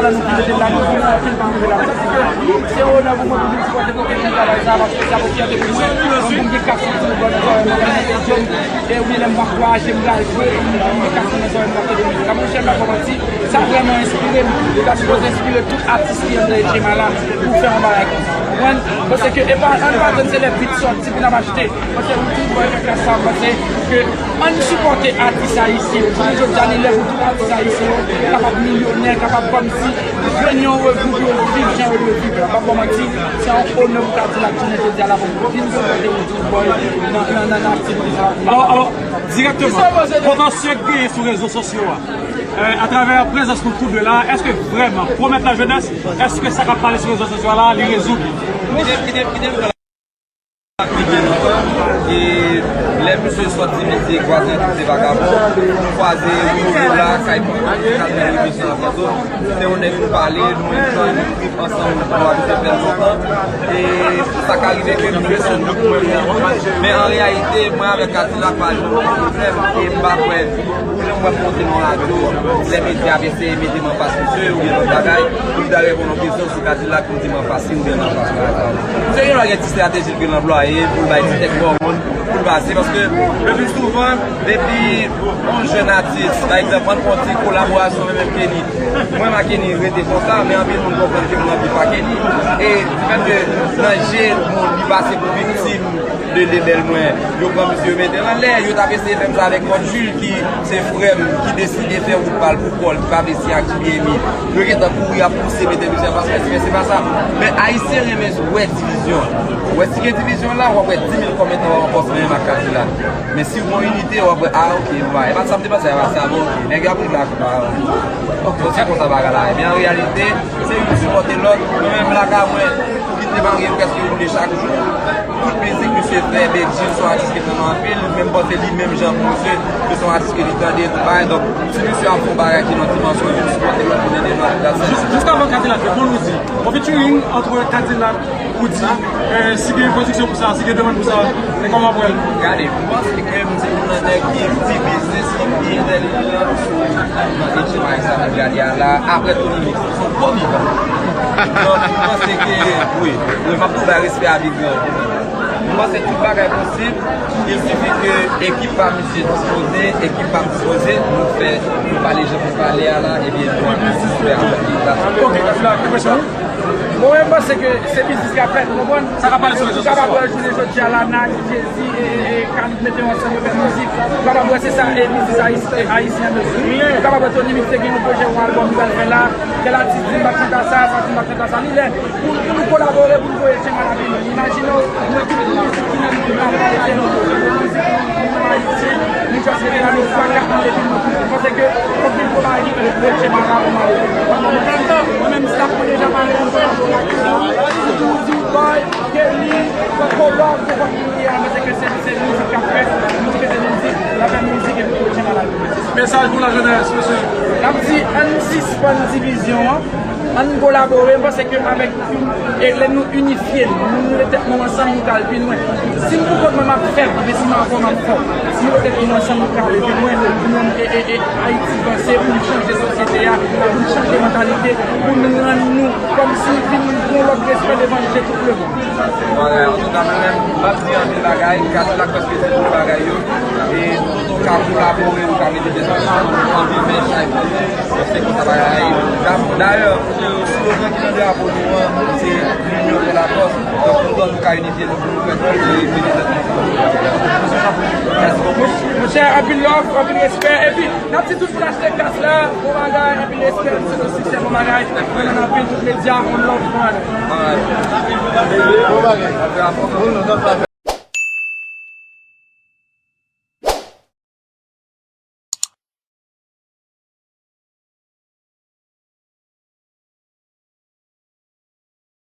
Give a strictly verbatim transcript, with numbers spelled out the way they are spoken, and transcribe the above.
talan nou ki mete l la, nou konnen anpil pa rive la. Se yon onè pou mwen pou vin sipòte mwen, pou travay sa, paske sa pou fyète pou mwen. Mwen pou m gen kat sou ti bò nan zòrèy mwen, lè mwen te jèn, e wi, lè m ankouraje m pral jwe, e wi, m gen kat sou nan zòrèy mwen, m ap tande mizik la. Monchè, m pa fè manti, sa vrèman enspire m. Sa sipoze enspire tout atis ki anndan Ejema la pou fè yon bagay konsa. Konprann? Paske e pa, ann pa tann se lè bit sòti pou n ap achte. Paske nou tout bò e kaka sa, m panse ke ann sipòte atis ayisyen yo. Jounen jodi a, li lè pou tout atis ayisyen yo kapab milyonè, kapab kòmsi jwenn yon revni pou yo viv jan yo dwe viv la. M p ap ba w manti, se yon onè pou Kadilak jounen jodi a la pou vin sipòte nou tout bò nan, nan, nan, nan aktivite sa. Alò, alò, dirèkteman, kontansye k genyen sou rezo sosyo a, euh, atravè prezans nou tou de la, èske vrèman, pwomèt lajenès, èske sa k ap pale sou rezo sosyo a la, li rezoud? Kite, kite, kite nou la. Pi byen lontan, e lè misye sòti, misye kwaze tout se vagabon, kwaze Roujo la, kay pran kalme remisyon an fantom. Se yon nèg nou pale, nou menm jan, nou viv ansanm, nou abite fè lontan. E sa ka rive ke misye se nou k mwen mwen. Men an reyalite, mwen avèk Kadilak pa janm gen pwoblèm, e m pa kwè, pou jan m wè m monte nan radyo, lè medya ap eseye mete m anfas misye, oubyen lòt bagay, pou li ta reponn yon kesyon sou Kadilak, pou l di m anfas li, oubyen m anfas Kadilak. Misye gen dwa gen ti estrateji l gen l anplwaye, pou l bay ti tèt bò moun, pou l pase, paske le pli souvan, depi yon jèn atis, pa egzanp, ann pran ti kolaborasyon menm ak Kenny. Mwen, m ak Kenny rete konsa, men anpil moun konprann ke mwen anpil pa Kenny. E difèt ke nan je moun, li pase pou viktim de lebèl mwen, yo pran misye, yo mete l anlè, yo t ap eseye fè m sa avèk Kòd Jil, ki se frè m, ki deside fè wout pa l pou kò l, ki pa vle siyen ak Jimmy Emi. Yo gentan kouri ap pouse mete misye anfas mwen, men se pa sa. Men Ayisyen renmen wè divizyon. Ou wè si gen divizyon la, w ap wè di mil kòmantè w ap pòs menm ak Kadilak. Men si w gen yon inite, w ap wè, a, oke, bon, e pa sa m te panse, e pa sa, bon, oke, nèg yo ap rive ak, a, oke, se konsa bagay la ye. Men an reyalite, se youn sipòte lòt. Mwen menm lakay mwen, pou kite m gen prèske woule chak jou. Tout mizik misye fè, Bedjine se yon atis ki renmen anpil, men m panse li menm jan pou misye, ke se yon atis ke li tande, tout bagay. Donk, si misye ap fè yon bagay ki nan dimansyon, youn sipòte lòt, youn ede lòt, that's it. Jis, jis avan Kadilak, fè bon nou di, yon featuring entre Kadilak, Roody, euh, si gen pwodiksyon pou sa, si gen demann pou sa, e kòman w ap wè l? Gade, m panse ke m se youn nan nèg ki di biznis ki pi entèlijan nan H M I sa pou gade a la, apre Tony Mix. Se yon gwo vivan. Donk, m panse ke, wi, wi, m ap tou bay respè a Big Grand. M panse tout bagay posib, il sifi ke ekip pa misye dispoze, ekip pa m dispoze, nou fè, nou pale jan pou pale a la, ebyen, nou ap fè apèl. Ok, la, la, la, la. Bon, mwen, m panse ke se biznis k ap fèt, ou konprann? Sa k ap pale sou rezo sosyo a. Ou kapab wè jounen jodi a la, Nike, Jay-Z, e, e, e, Khalid mete yo ansanm, yo fè mizik. Ou kapab wè se sa, e, biznis ayis-, e, ayisyen an bezwen. Ou kapab wè Tony Mix te gen yon pwojè, yon albòm li pral fè la. Tèl atis di m pa t konn sa, sa di m pa t konn sa. Li lè pou, pou nou kolabore, pou nou voye Ejema la pi lwen. Imajine w, nou tout mizik ki nan nou, nou ap pale de nou, nou mizik nou, nou ayisyen, nou just rete la, nou fwa k ap mande pi lwen. Paske fòk vin pwopage Ejema la pou nou. Mwen menm, staff mwen deja pare pou nou. Di w, di w, boy, Kelly, Kolo, se fòk nou ye a, paske se, se mizik k ap fèt, nou di ke se mizik, n ap fè mizik epi Ejema la pi lwen. Mesaj pou lajenès, mesye. N ap di, ann sispann divizyon an. Ann kolabore, m panse ke avèk, e lè nou inifye, nou, nou mete tèt nou ansanm, nou ka al pi lwen. Si m pou kont mwen, m ap fèb, men si m avè w, m ap fò. Si nou mete tèt nou ansanm, nou ka ale pi lwen. Pou nou, e, e, e, Ayiti vanse, pou nou chanje sosyete a, pou nou chanje mantalite, pou nou rann nou kòmsi vin yon lòt respè devan je tout lemonn. Bagay, antouka, mwen menm, m ap di anpil bagay, Kadilak prèske di tout bagay yo, e nou ka kolabore, nou ka mete tèt ansanm, anpil men chay pou nou. Se konsa bagay la ye. Da-, dayè, slogan ki nan drapo nou an, se L'union fait la force. Donk, nou, nou ka inifye nou pou nou fè tout se mete tèt nou ansanm. Mèsi bokou. Monchè, anpil love, anpil respè. Epi, n ap di tout moun achte kas la, bon bagay, anpil respè, nou se nou siksè, bon bagay. Mwen nan anpil tout medya, on love, man. Alright. Bon bagay. Bon, nou, nou, nou,